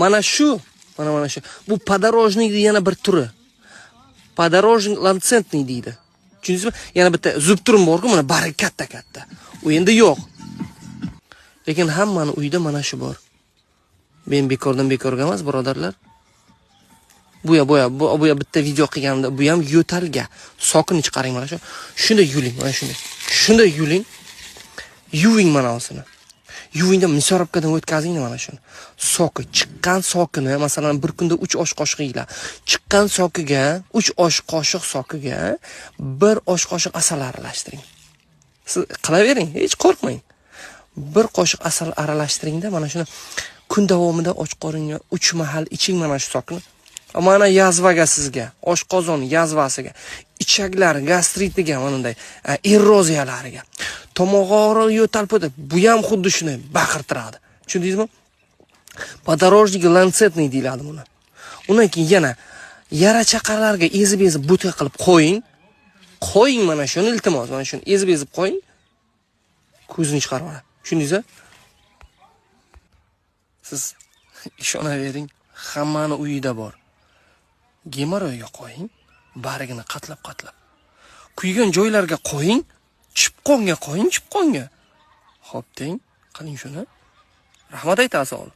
Mana shu, mana shu. Bu подорожник ni yana bir turi. Подорожник ланцетный deydi. Tushundingizmi? Yana bitta зуб-турун bor-ku, mana bari katta-katta. U endi yo'q. Lekin hammani uyida mana shu bor. Men bekordan bekorga emas, birodarlar. Bu ya, bu ya, bu ya bitta video qilganimda bu ham yo'talga. Сок ini chiqaring mana shu. Shunday yuling, mana shunday. Shunday yuling. Yuving mana usini. Yuvingda мясорубка dan o'tkazing mana shuni. Сок i, chiqqan сок ini, masalan, bir kunda 3 osh qoshiq yeyiladi. Chiqqan сок iga, 3 osh qoshiq сок iga 1 osh qoshiq asal aralashtiring. Siz qilavering, hech qo'rqmang. 1 qoshiq asal aralashtiringda mana shuni kun davomida och qoringa 3 mahal iching mana shu сок ni. Mana язва ga sizga, oshqozon язва siga, ichaklar gastritiga, mana bunday eroziyalariga, tomoq og'rig'i, yo'tal po'tal, bu ham xuddi shunday baqirtiradi. Tushundingizmi? Подорожник ланцетный deyiladi buni. Undan keyin yana yara chaqalarga ezib-ezib butka qilib qo'ying. Qo'ying mana shuni, iltimos, mana shuni ezib-ezib qo'ying. Ko'zini chiqarib oladi. Tushundingizmi? Siz ishonavering, hammani uyida bor. Gemorroyga qo'ying, bargini qatlab-qatlab. Kuygan joylarga qo'ying, chipqonga qo'ying, chipqonga. Xo'p deng, qiling shuni. Rahmat aytasiz.